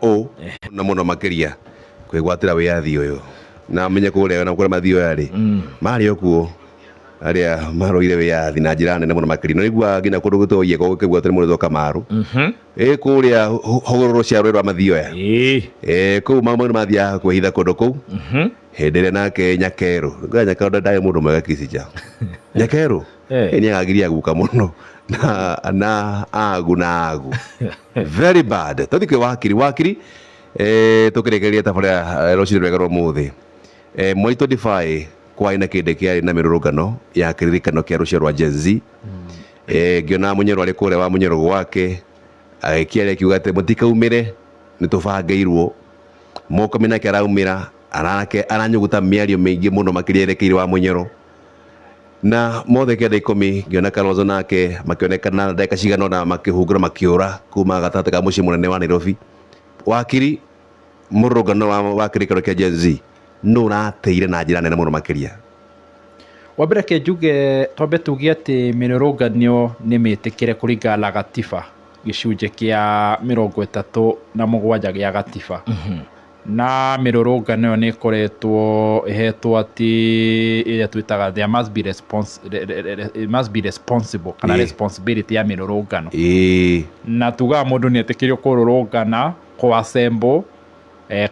Ũ na mũno makĩria kwĩgwatĩra wĩyathi ũyũ na menye kũrĩa na kũrĩa mathioya rĩ marĩ o kuo arĩa maroire wĩyathi na njĩra nene mũno makĩria. No iguaga nginya kũndũ gwĩtwo Yego gũkĩgwa atĩ nĩ mũndũ wĩtwo Kamaru ĩ kũrĩa hũgũrũrũ cia rũĩ rwa Mathioya. Ĩ kũu mamwe nĩ mathiaga kwĩhitha kũndũ kũu hĩndĩ ĩrĩa nake Nyakerũ. Ngoja Nyakerũ ndarĩ mũndũ mwega Kisicha. Nyakerũ nĩ agagiria guka mũno na agu na agu very bad. Tũthiĩ kwĩ wakiri wakiri tũkĩrĩkĩrĩria tabarĩra rũcinĩ rwega rwa ũmũthĩ. Mweri 25 kwarĩ na kĩndĩ kĩarĩ na mĩrũrũngano ya kĩririkano kĩa rũciaro rwa Gen Z. Ngĩona Mũnyoro arĩ kũrĩa wa Mũnyoro gwake agĩkĩaria akiuga atĩ mũtikaumĩre nĩ tũbangĩirwo. Mũkami nake araumĩra arake aranyuguta mĩario mĩingĩ mũno makĩria yerekeire wa Mũnyoro. Na mothe kenda ikũmi ngĩona Kalonzo nake makĩonekana ndagĩka cigana ũna makĩhungura makĩũra kuma gatagatĩ ka mũciĩ mũnene wa Nairobi. Wakiri mũrũrũngano wa kĩrĩkanĩro kĩa Gen Z nũ ũrateire na njĩra nene mũno makĩria? Wa mbere reke njuge twambe tuge atĩ mĩrũrũngano nĩ mĩtĩkĩre kũringana na gatiba gĩcunjĩ kĩa 37 gĩa gatiba. Na mĩrũrũngano ĩyo nĩ ĩkoretwo ĩhetwo atĩ ĩrĩa twĩtaga there must be response, it must be responsible kana responsibility ya mĩrũrũngano. Na tugaga mũndũ nĩ etĩkĩrio kũrũrũngana, kũ assemble,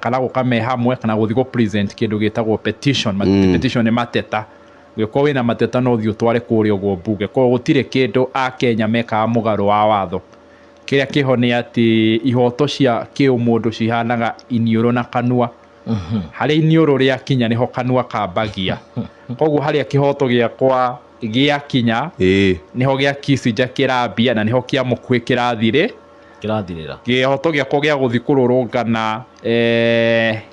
kana gũka me hamwe kana gũthiĩ gũ present kĩndũ gĩtagwo petition. Petition nĩ mateta. Ũngĩkorwo wĩna mateta no ũthiĩ ũtware kũrĩa ũguo mbunge. Koguo gũtirĩ kĩndũ Akenya mekaga mũgarũ wa watho. Kĩrĩa kĩho nĩ atĩ ihoto cia kĩũmũndũ cihanaga iniũrũ na kanua. Harĩa iniũrũ rĩakinya nĩho kanua kambagia. Koguo harĩa kĩhoto gĩakwa gĩakinya nĩho gĩa Kissinger kĩrambia na nĩho kĩa Mũkuhĩ kĩrathirĩ. Kĩrathirĩra. Kĩhoto gĩakwa gĩa gũthiĩ kũrũrũngana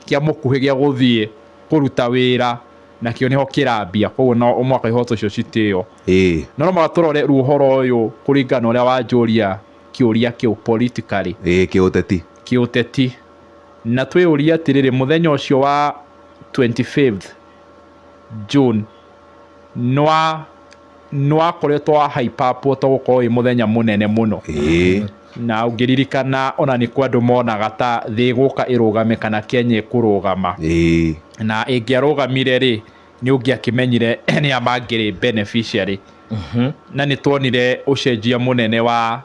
kĩa Mũkuhĩ gĩa gũthiĩ kũruta wĩra nakĩo nĩho kĩrambia. Koguo no mũhaka ihoto icio citĩo. No no mũhaka tũrore rĩu ũhoro ũyũ kũringana na ũrĩa wanjũria kĩũria kĩu politically. Kĩũteti. Kĩũteti. Na twĩyũrie atĩrĩrĩ, mũthenya ũcio wa 25th June nĩwakoretwo wa hype up to gũkorwo wĩ mũthenya mũnene mũno. Na ũngĩririkana ona nĩ kwa andũ monaga ta thĩ ĩgũka ĩrũgame kana Kenya ĩkũrũgama. Na ĩngĩarũgamire rĩ, nĩ ũngĩakĩmenyire nĩa mangĩrĩ beneficiary. Na nĩ tuonire ũcenjia mũnene wa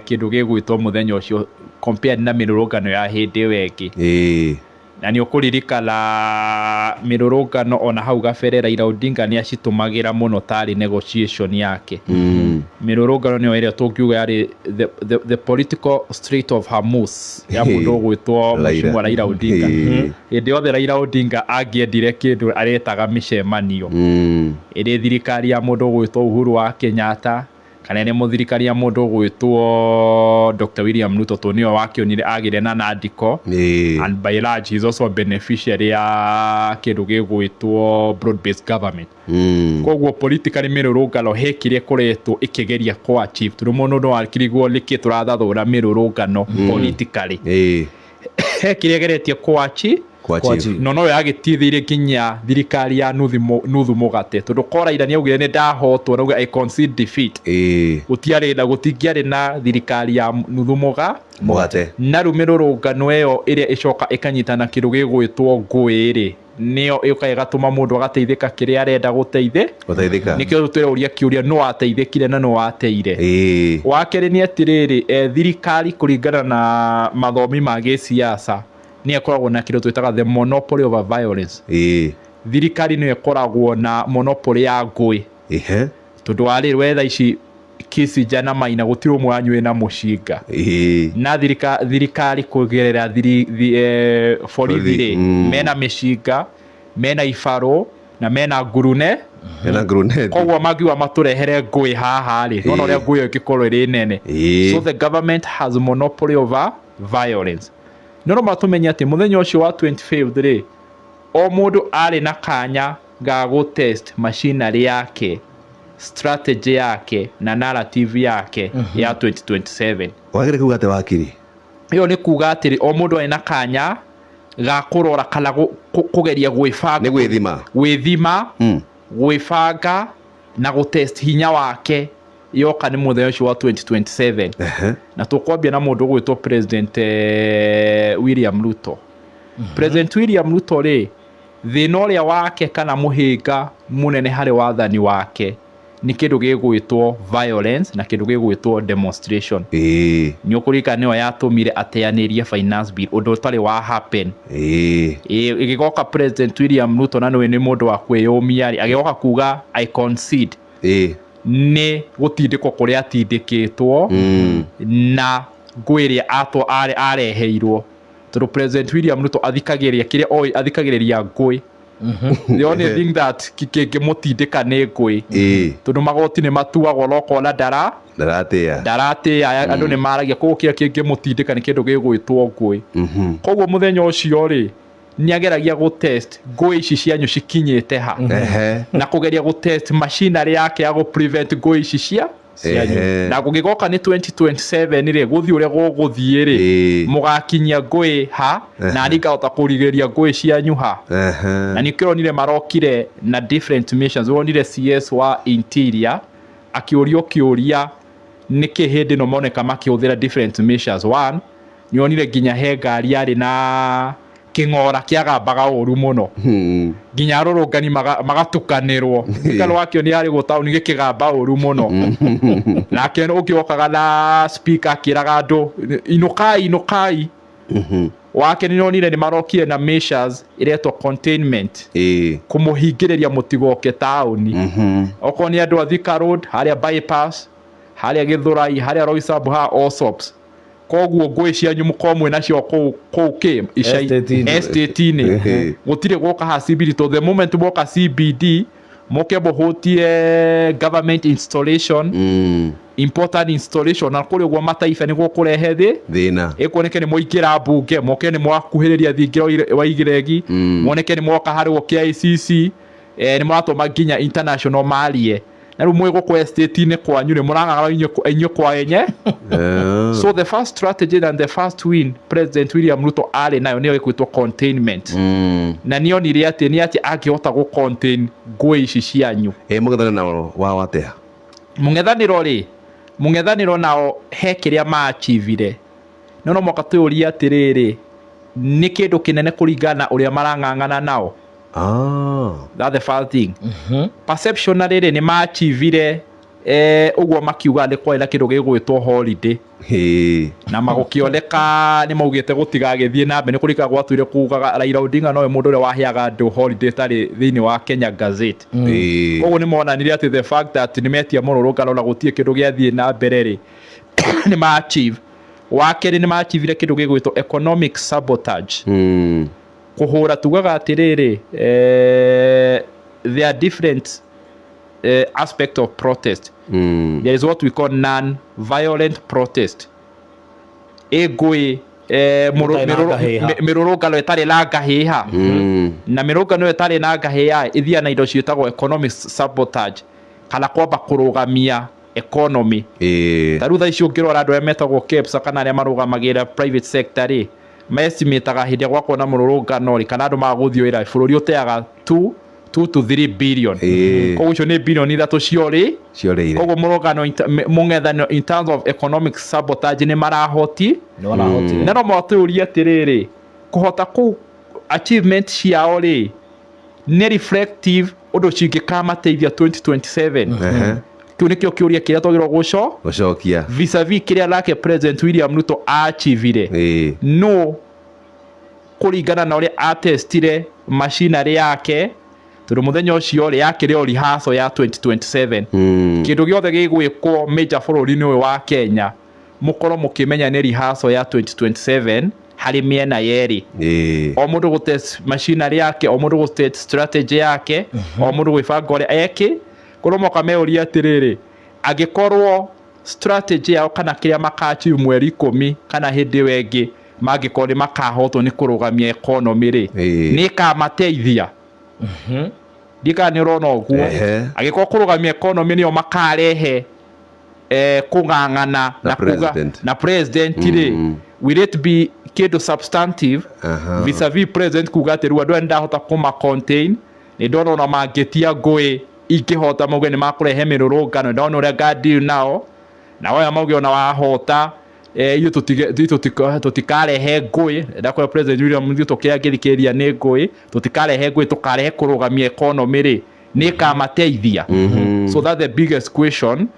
kĩndũ gĩgwĩtwo mũthenya ũcio compared na mĩrũrũngano ya hĩndĩ ĩyo ĩngĩ. Na nĩ ũkũririkana mĩrũrũngano ona hau gabere Raila Odinga nĩ acitũmagĩra mũno tarĩ negotiation yake. Mĩrũrũngano nĩyo ĩrĩa tũngiuga yarĩ the political Strait of Hormuz ya mũndũ ũgwĩtwo Mheshimiwa Raila Odinga. Hĩndĩ yothe Raila Odinga angĩendire kĩndũ aretaga mĩcemanio. Ĩrĩ thirikari ya mũndũ ũgwĩtwo Uhuru wa Kenyatta kana ĩrĩ mũthirikari ya mũndũ ũgwĩtwo Dr. William Ruto tondũ nĩwe wakĩonire agĩre na Nandiko. And by large he is also a beneficiary ya kĩndũ gĩgwĩtwo broad based government. Koguo politically mĩrũrũngano he kĩrĩa ĩkoretwo ĩkĩgeria kũ achieve tondũ mũndũ no akĩrigwo nĩkĩ tũrathathũra mĩrũrũngano politically. He kĩrĩa ĩgeretie kũ achieve. Kũ achieve. No noyo yagĩtithĩirie nginya thirikari ya nuthu mũgate tondũ ko Raila nĩaugire nĩ ndahotwo nauga I concede defeat. Gũtiarĩ na gũtingĩarĩ na thirikari ya nuthu mũgate. Na rĩu mĩrũrũngano ĩyo ĩrĩa ĩcoka ĩkanyitana kĩndũ gĩgwĩtwo ngũĩ rĩ, nĩyo ĩũkaga ĩgatũma mũndũ agateithĩka kĩrĩa arenda gũteithĩka. Nĩkĩo tũroria kĩũria nũ wateithĩkire na nũ wateire. Wa kerĩ nĩ atĩrĩrĩ, thirikari kũringana na mathomi ma gĩsiasa nĩ ĩkoragwo na kĩndũ twĩtaga the monopoly of violence. Thirikari nĩyo ĩkoragwo na monopoly ya ngũĩ. Tondũ wa rĩrĩ, we thaa ici Kissinger na Maina gũtirĩ ũmwe wanyu wĩna mũcinga. Na thirikari kũgerera borithi rĩ, mena mĩcinga, mena ibarũ na mena ngurune. Mena nguruneti. Koguo mangiuga matũrehere ngũĩ haha rĩ, nona ũrĩa ngũĩ ĩyo ĩngĩkorwo ĩrĩ nene. So the government has monopoly over violence. No no matũmenye atĩ mũthenya ũcio wa 25th rĩ, o mũndũ arĩ na kanya ga gũ test machinery yake, strategy yake na narrative yake ya 2027. Wagĩrĩire kuga atĩ wakiri? Ĩyo nĩ kuga atĩrĩ, o mũndũ arĩ na kanya ga kũrora kana kũgeria gwĩbanga. Nĩ gwĩthima. Gwĩthima, gwĩbanga na gũ test hinya wake. Yoka nĩ mũthenya ũcio wa 2027. Na tũkwambia na mũndũ ũgwĩtwo President William Ruto. President William Ruto rĩ, thĩna ũrĩa wake kana mũhĩnga mũnene harĩ wathani wake nĩ kĩndũ gĩgwĩtwo violence na kĩndũ gĩgwĩtwo demonstration. Nĩ ũkũririkana nĩyo yatũmire ateanĩrie Finance Bill, ũndũ ũtarĩ wa happen. Ĩgĩgoka President William Ruto, na nĩwe nĩ mũndũ wa kwĩyũmia rĩ, agĩgoka kuga, "I concede." Nĩ gũtindĩkwo kũrĩa atindĩkĩtwo na ngũ ĩrĩa atwo areheirwo, tondũ President William Ruto athikagĩrĩria kĩrĩa oĩ, athikagĩrĩria ngũĩ. The only thing that kĩngĩmũtindĩka nĩ ngũĩ, tondũ magoti nĩ matuagwo na ũkona ndara Ndaratĩa. Ndaratĩa, andũ nĩ maragia. Koguo kĩrĩa kĩngĩmũtindĩka nĩ kĩndũ gĩgwĩtwo ngũĩ. Koguo mũthenya ũcio rĩ, nĩ ageragia gũtest ngũĩ ici cianyu cikinyĩte ha, na kũgeria gũtest machinery yake ya gũ prevent ngũĩ ici cia cianyu. Na gũgĩgoka nĩ 2027 rĩ, gũthiĩ ũrĩa gũgũthiĩ rĩ, mũgakinyia ngũĩ ha, na niĩ ngahota kũrigĩrĩria ngũĩ cianyu ha. Na nĩkĩo ũronire marokire na different missions. Ũronire CS wa Interior akĩũrio kĩũria nĩkĩ hĩndĩ ĩno moneka makĩhũthĩra different measures. One, nĩonire nginya he ngari yarĩ na kĩng'ora kĩagambaga ũru mũno, nginya arũrũngani magatukanĩrwo. Gĩkaro wakĩo nĩ yarĩ gũtaũni gĩkĩgamba ũru mũno, nake ũngĩ okaga na speaker akĩraga andũ, "Inũkai, inũkai." Wake nĩ onire nĩ marokire na measures iretwo containment, kũmũhingĩrĩria mũtigoke taũni. Okorwo nĩ andũ a Thika Road, harĩa Bypass, harĩa Gĩthũrai, harĩa Roysambu, ha Allsops, koguo ngũĩ cianyu mũkorwo mwĩ nacio kũu kũu kĩ Estate-inĩ. Estate-inĩ. Gũtirĩ gũka ha CBD, to the moment moka CBD, moke mũhutie government installation, important installation, na kũrĩ ũguo mataifa nĩguo kũrehe thĩ thĩna. Ĩkuoneke nĩ mwaingĩra mbunge, moke nĩ mwakuhĩrĩria thingira wa Iregi, moneke nĩ mwoka harĩ KICC, nĩ mũratũma nginya international marie, na rĩu mwĩ gũkũ estate-inĩ kwanyu nĩ mũrang'ang'ana inyuĩ kwa enye. So the first strategy and the first win President William Ruto arĩ nayo nĩyo ĩkwĩtwo containment. Na nĩonire atĩ nĩ atĩ angĩhota gũ contain ngũĩ ici cianyu. Ĩ mũng'ethanĩro nao wao atĩa? Mũng'ethanĩro rĩ, mũng'ethanĩro nao he kĩrĩa maachivire, no no mwaka twĩũrie atĩrĩrĩ, nĩ kĩndũ kĩnene kũringana na ũrĩa marang'ang'ana nao. That's the first thing. Perception na rĩrĩ, nĩ maachivire ũguo makiuga nĩ kwarĩ na kĩndũ gĩgwĩtwo holiday, na magũkĩoneka nĩ maugĩte gũtigagĩthiĩ na mbere. Nĩ kũrika gwatuire kugaga Raila Odinga nowe mũndũ ũrĩa waheaga andũ holiday ĩtarĩ thĩinĩ wa Kenya Gazette. Koguo nĩ monanirie atĩ the fact that nĩ metia mũrũrũngano na gũtirĩ kĩndũ gĩathiĩ na mbere rĩ, nĩ ma achieve. Wa kerĩ, nĩ maachivire kĩndũ gĩgwĩtwo economic sabotage. Kũhũra tugaga atĩrĩrĩ, there are different aspect of protest. There is what we call non-violent protest, ĩ ngũĩ Ĩtarĩ na ngahĩha. Mĩrũrũngano ĩtarĩ na ngahĩha. Na mĩrũrũngano ĩyo ĩtarĩ na ngahĩha ĩthiaga na indo ciĩtagwo economic sabotage, kana kwamba kũrũgamia economy. Ta rĩu thaa ici ũngĩrora andũ arĩa metagwo KEPSA kana arĩa marũgamagĩrĩra private sector rĩ, maestimataga hĩndĩ ĩrĩa gwakorwo na mũrũrũngano rĩ, kana andũ maga gũthiĩ wĩra, bũrũri ũteaga 2 to 3 billion. Koguo icio nĩ bilioni 3 ciorĩ. Ciorĩire. Koguo mũrũgano mũng'ethanĩro in terms of economic sabotage nĩ marahoti. Nĩ marahotire. Na no mwatũrie atĩrĩrĩ, kũhota kũu, achievement ciao rĩ, nĩ reflective ũndũ cingĩkamateithia 2027? Kĩu nĩkĩo kĩũria kĩrĩa twagĩrĩirwo gũco gũcokia. Vis-a-vis kĩrĩa nake President William Ruto achievire. No kũringana na ũrĩa atestire machinery yake, tondũ mũthenya ũcio rĩ, yakĩrĩ o rehearsal ya 2027. Kĩndũ gĩothe gĩgwĩkwo major bũrũri-inĩ ũyũ wa Kenya, mũkorwo mũkĩmenya nĩ rehearsal ya 2027 harĩ mĩena yerĩ. O mũndũ gũtest machinery yake, o mũndũ gũtest strategy yake, o mũndũ gwĩbanga ũrĩa eki korwo moka meuria atĩrĩrĩ, angĩkorwo strategy yao kana kĩrĩa makachieve mweri 10 kana hĩndĩ ĩyo ĩngĩ mangĩkorwo nĩ makahotwo nĩ kũrũgamia economy rĩ, nĩ ĩkamateithia. Ndikana nĩ ũrona ũguo. Angĩkorwo kũrũgamia economy nĩyo makarehe kũng'ang'ana na kuga president. Na president rĩ, will it be kĩndũ substantive vis-a-vis president kuga atĩ rĩu andũ aya nĩndahota kũma contain, nĩ ndona ona mangĩtia ngũĩ? Ingĩhota mauge nĩ makũrehe mĩrũrũngano. Ndona ũrĩa ngadeal nao, na oya mauge ona wahota, ithuĩ tũtikarehe ngũĩ. Ndakwĩra President William Ruto kĩrĩa angĩthikĩrĩria nĩ ngũĩ. Tũtikarehe ngũĩ, tũkarehe kũrũgamia economy rĩ, nĩ ĩkamateithia? So that's the biggest question.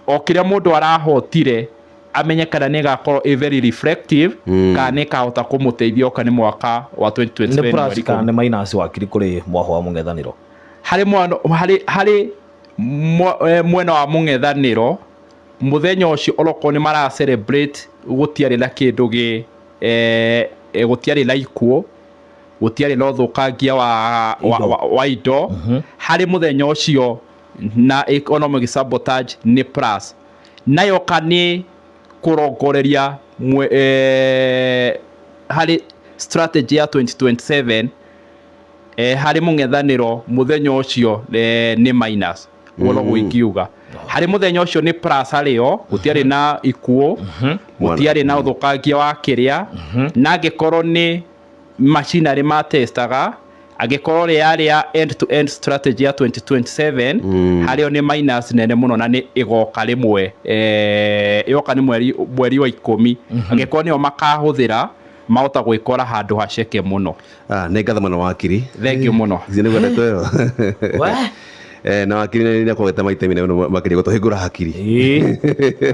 O kĩrĩa mũndũ arahotire, amenye kana nĩ ĩgakorwo ĩ very reflective, kana nĩ ĩkahota kũmũteithia oka nĩ mwaka wa 2027. Nĩ plus mweri kana 10. Nĩ minus, wakiri, kũrĩ mwaho wa mũng'ethanĩro? Harĩ mwena harĩ harĩ mwena wa mũng'ethanĩro, mũthenya ũcio orokorwo nĩ mara celebrate, gũtiarĩ na kĩndũ gĩ gũtiarĩ na ikuũ, gũtiarĩ na ũthũkangia wa indo harĩ mũthenya ũcio, na economic sabotage nĩ plus, nayo ka nĩ kũrongoreria harĩ strategy ya 2027, harĩ mũng'ethanĩro mũthenya ũcio nĩ minus. Ũguo noguo ingiuga. Harĩ mũthenya ũcio nĩ plus harĩo, gũtiarĩ na ikuũ, gũtiarĩ na ũthũkangia wa kĩrĩa, na angĩkorwo nĩ machinery matestaga, angĩkorwo rĩarĩ ya end to end strategy ya 2027, harĩo nĩ minus nene mũno, na nĩ ĩgoka rĩmwe, ĩgoka nĩ mweri wa 10, angĩkorwo nĩyo makahũthĩra, mahota gwĩkora handũ haceke mũno. Ah, nĩ ngatho mũno, wakiri. Thank you mũno. Icio nĩguo ndeto ĩyo. We? Na wakiri nĩ akwagĩte maita mene mũno makĩria gũtũhingũra hakiri. Ĩĩ.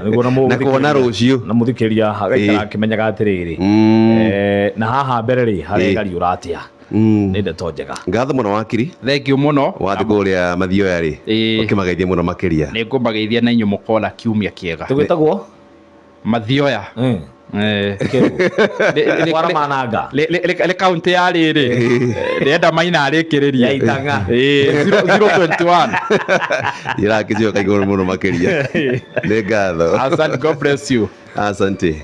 Na nĩguo Na kuona rũciũ. Na mũthikĩrĩria agaikara akĩmenyaga atĩrĩrĩ, na haha mbere rĩ, haregariũra atĩa. Nĩ ndeto njega. Ngatho mũno, wakiri. Thank you mũno. Wathiĩ kũrĩa Mathioya rĩ, ũkĩmageithie mũno makĩria. Nĩ ngũmageithia, na inyuĩ mũkona kiumia kĩega. Tũgĩtagwo Mathioya. Kĩru. Kwara mananga. Nĩ kaunti ya rĩrĩ, ndĩrenda Maina arĩkĩrĩrie. Ya Itang'a. 021. Irakĩcoka igũrũ mũno makĩria. Nĩ ngatho. Asante, God bless you. Asante.